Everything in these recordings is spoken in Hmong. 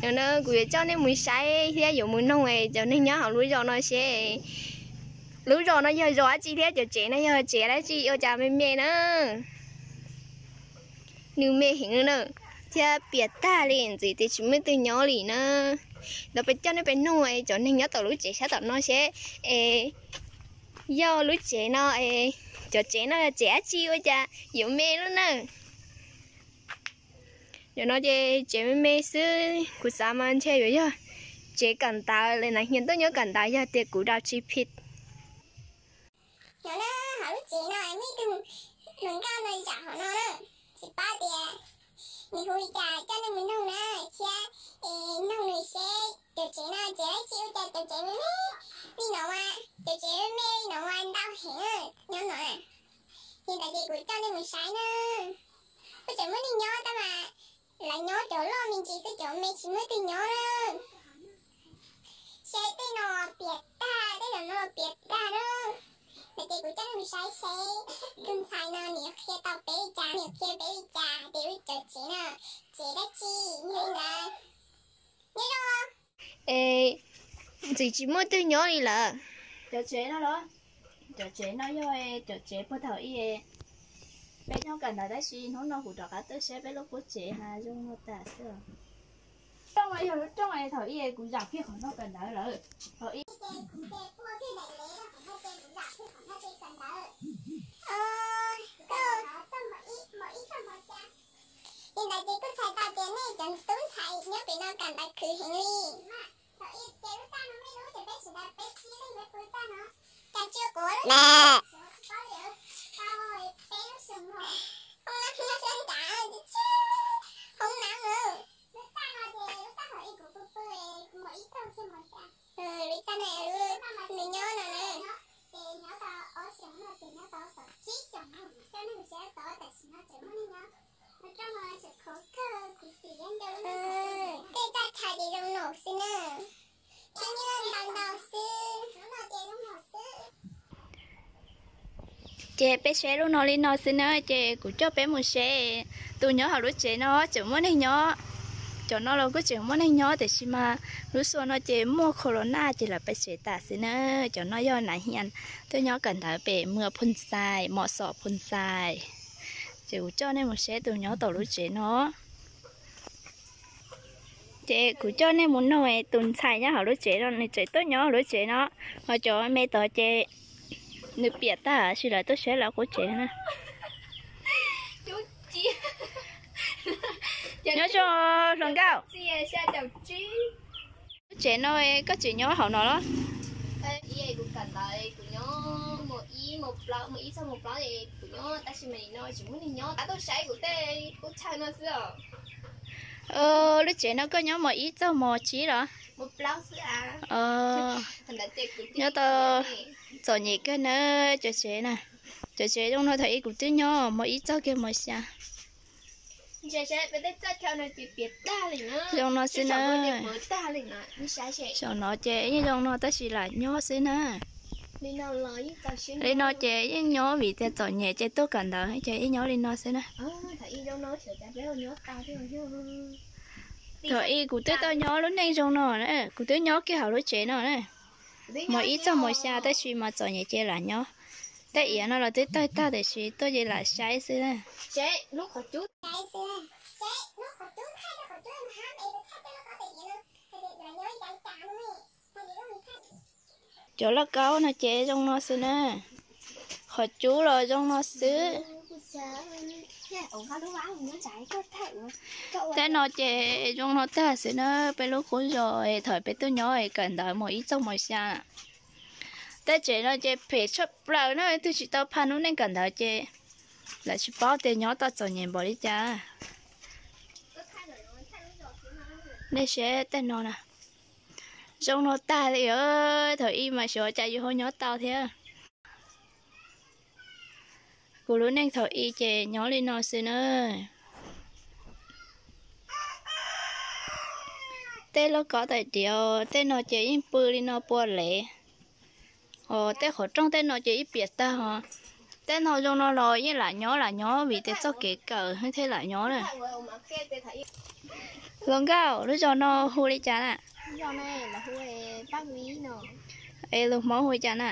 No kuv yuav coj nej mus saib thiab yuav mus noog cov neeg nyob hauv lub zos no seb lub zos no yog zos dab tsi thiab cov tsev no yog tsev dab tsi ua cas me me na. Nws me heev na, thiab piam tag li ntxiv tias tsis muaj leej twg nyob li na. Los peb coj nej peb noog cov neeg nyob tom lub tsev sab tom no seb es yog lub tsev no, cov tsev no yog tsev dab tsi ua cas yuav me lub na. Cov no ces tsev me me xwb, kuv xav mas ntshe yuav yog tsev kawm ntawv li na, nyias tuaj nyob kawm ntawv yog tias kuv ntawd tsis phim. Cov no hauv lub tsev no muaj ib tug hluas nkauj no zam hauv no na, tsis paub tias nws hu li cas, coj nej mus noog na, thiab noog nws seb cov tsev no tsev dab tsi ua cas cov tsev me me li no, cov tsev me me li no ntau heev nyob no. Ces ntawd ces kuv coj nej mus saib na. Kuj tseem muaj neeg nyob tab mas lawv nyob cov loj me ntsis xwb, cov me tsis muaj leej twg nyob na. Seb tej no piam tag, tej no piam tag na. Ntawd ces kuv coj nej mus saib seb tus ntxhais no nws yuav qhia tau peb li cas, nws yuav qhia peb li cas hais tias lub cov tsev no tsev dab tsi, yog li ntawd. Nyob zoo. Es ntxim tsis muaj twg nyob li lawm. Cov tsev no los, cov tsev no yog cov tsev puag thaum ub peb nyob kawm ntawv tab sis hnub no kuv rov qab tuaj saib peb lub qub tsev na zoo no tas xwb. Rooj no yog lub rooj thaum ub kuv zam kiag qhov no kawm ntawv lawm. Thaum ub Li ntawd ces kuj txhais tau tias nej cov tub ntxhais nyob pem no kawm ntawv khwv heev li. Cas tsis quav lub, peb lub xyoo no, hoob nab, hoob nab na. Lub txaj no, lub nws nyob no na. Tej txaj chaw ces zoo no xwb na. Tej nyuag ntau ntau xwb. Ces peb saib lub no li no xwb na, ces kuv coj peb mus saib tus nyob hauv lub tsev no tseem muaj neeg nyob. Cov no los kuj tseem muaj neeg nyob tiam sis mas lub xyoo no ces muaj corona ces lawv pais tsev tas xwb na. Cov no yog Nav Hias, tuaj nyob kawm ntawv pem Mos Xos Phoo Xais, Mos Xos Phoo Xais. Ces kuv coj nej mus saib tus nyob tom lub tsev no. Ces kuv coj nej mus noog tus ntxhais nyob hauv lub tsev no, nws tseem tuaj nyob hauv lub tsev no. Ho cov me tod ces nws piam tag sis lawv tuaj saib lawv qub tsev na. Nyob zoo hluas nkauj. Lub tsev no koj tseem nyob hauv no los? Lub tsev no koj nyob mos ib txog mos tsib los? Nyob tau txom nyem kawg na cov tsev na. Cov tsev zoo no thaum ub kuv twb nyob mos ib txog kiag mos xya. Zoo no xwb na. Saum no ces yeej zoo no tab sis lam nyob xwb na. Li no ces yeej nyob vim tias txom nyem ces tuaj kawm ntawv ces yeej nyob li no xwb na. Thaum ub kuv twb tau nyob lub neej zoo no na, kuv twb nyob kiag hauv lub tsev no na. Mos ib txog mos xya tab sis mas txom nyem ces lam nyob. Tej iav no los twb tawg tag tiam sis tuaj ces lam saib xwb na. Cov lauj kaub no ces zoo no xwb na. Qhov cub los zoo no xwb. Tej no ces zoo no tag xwb na, peb lub qub zos thaum peb tuaj nyob kawm ntawv mos ib txog mos xya. Tej tsev no ces phem tshaj plaws na, twb tsis tau pha lub neej kawm ntawv ces lawv tsis paub tias nyob tau txom nyem npaum li cas. Nej saib tej no na, zoo no tag li os, thaum ub mas xyov cas yuav ho nyob tau thiab. Kuv lub neej thaum ub ces nyob li no xwb na. Tej lauj kaub tais diav, tej no ces yeej pw li no pua lev. Os, tej qhov rooj tej no ces ib piam tag os. Tej no zoo no los yeej lam nyob lam nyob vim tias txoj kev kawm thiaj lam nyob na. Hluas nkauj, lub zos no hu li cas na? Es lus Hmoob hu li cas na?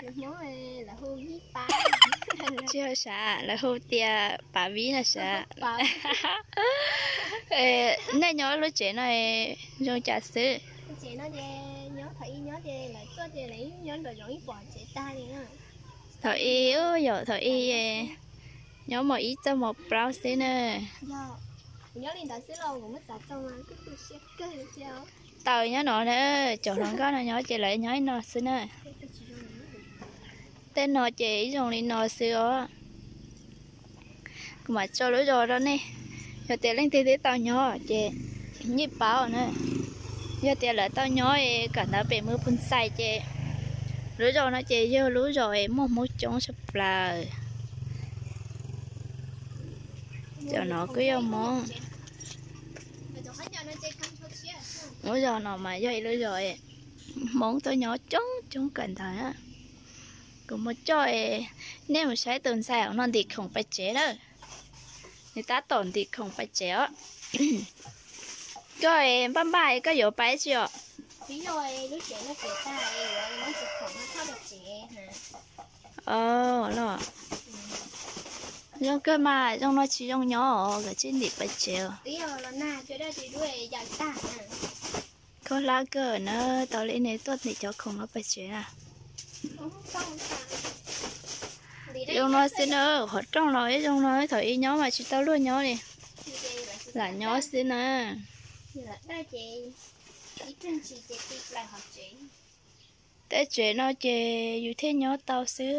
Tsis yog sav, lawv hu tias Pav Vib no sav. Nej nyob lub tsev no zoo cas xwb? Thaum ub yog, thaum ub nyob mos ib txog mos plaub xwb na. Taws nyob no na, cov hluas nkauj no nyob ces lawv nyob ib no xwb na. Tej no ces ib zoo li no xwb os. Kuv mam tso lub zos rau nej, yog tias leej twg twb tau nyob ces yeej paub na. Yog tias lawv tau nyob es kawm ntawv pem Mws Phoo Xais ces lub zos no ces yog lub zos es muaj Hmoob coob tshaj plaws. Cov no kuj yog Hmoob. Lub zos no mas yog ib lub zos Hmoob tuaj nyob coob coob kawm ntawv na. Kuv mus coj nej mus saib tus ntxhais hauv no ntim khoom pais tsev na. Nws tab tom ntim khoom pais tsev os. Koj npaj npaj koj yuav pais tsi os? Zoo kawg mas, zoo no tsis zoo nyob os, koj tsis ntim pais tsev. Koj hlab kawg na, tau li nws tuaj ntim cov khoom no pais tsev na. Zoo no xwb na, qhov rooj los ib zoo no, thaum ub nyob mas tsis tau luag nyob li, lam nyob xwb na. Tej tsev no ces yus thiaj nyob tau xwb.